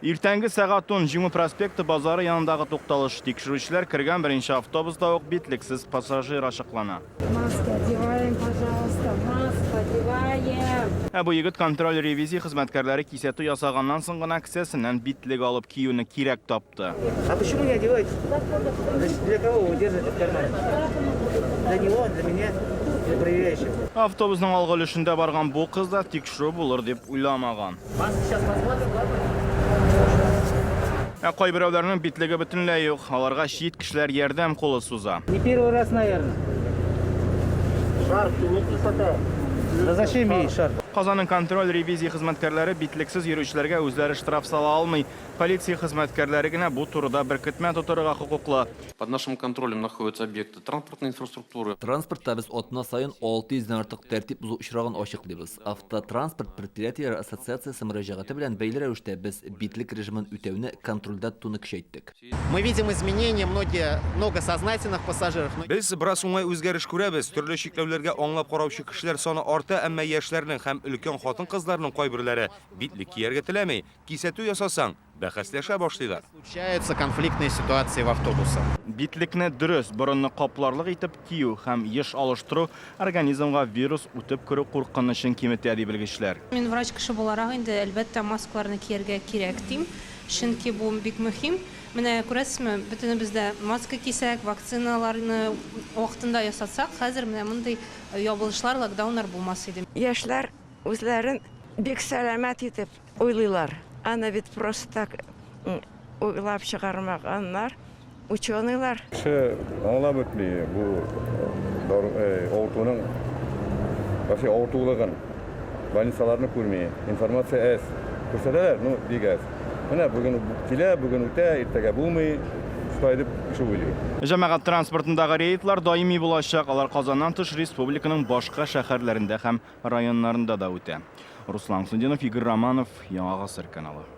Иртәнге сәгать 10 Җиңү проспекты базары янындагы тукталыш. Тикшерүчеләр кергән беренче автобуста ук битлексез пассажир ачыклана. Маски одеваем, пожалуйста, маска одеваем. Ә бу егет контроль-ревизия хезмәткәрләре кисәтү ясаганнан соң гына кесәсеннән битлек алып киюне кирәк тапты. А почему не одеваете? Для кого вы держите в кармане? Для него, для меня, для проверяющего. Автобусның алгы өлешендә барган бу кыз да тикшерү булыр дип уйламаган. Ә кайберәүләрнең битлеге бөтенләй юк. Аларга чит кешеләр ярдәм кулы суза. Не первый раз, наверное. Шарф не хватает. Да зачем ей шарф? Казанның контроль-ревизия хезмәткәрләре битлексез йөрүчеләргә үзләре штраф сала алмый. Полиция хезмәткәрләре генә бу турыда беркетмә тутырырга хокуклы. Под нашим контролем находятся объекты транспортной инфраструктуры. Транспортта без атна саен 600 дән артык тәртип бозу очрагын ачыклыйбыз. Автотранспорт предприятиеләре ассоциациясе мөрәҗәгате белән бәйле рәвештә без битлек режимын үтәүне контрольдә тотуны көчәйттек. Мы видим изменения, многие, много сознательных пассажиров, но Без бераз уңай үзгәреш күрәбез. Төрле чикләүләргә аңлап караучы кешеләр саны арта, әмма яшьләрнең һәм өлкән хатын-кызларның кайберләре битлек кияргә теләми. Кисәтү ясасаң, бәхәсләшә башлыйлар. Случаются конфликтные ситуации в автобусах. Битлекне дөрес, борынны капларлык итеп кию һәм еш алыштыру организмга вирус үтеп керү куркынычын киметә, ди белгечләр. Мин врач кеше буларак инде, әлбәттә, маскаларны кияргә кирәк дим, чөнки бу бик мөһим. Менә күрәсезме, бөтенебез дә маска кисәк, вакциналарны вакытында ясатсак, хәзер менә мондый ябылышлар, локдауннар булмас иде. Яшьләр үзләрен бик сәламәт итеп уйлыйлар. Аны бит просто так уйлап чыгармаганнар ученыйлар. Кеше аңлап бетми бу авыртуның вообще авыртулыгын. Больницаларны күрми, информация әз. Күрсәтәләр, ну, бик әз. Менә бүген килә, бүген үтә, иртәгә булмый. Шулай дип кеше уйлый. Җәмәгать транспортындагы рейдлар даими булачак. Алар Казаннан тыш республиканың башка шәһәрләрендә һәм районнарында да үтә. Руслан Хөснетдинов, Игорь Романов, Яңа Гасыр каналы.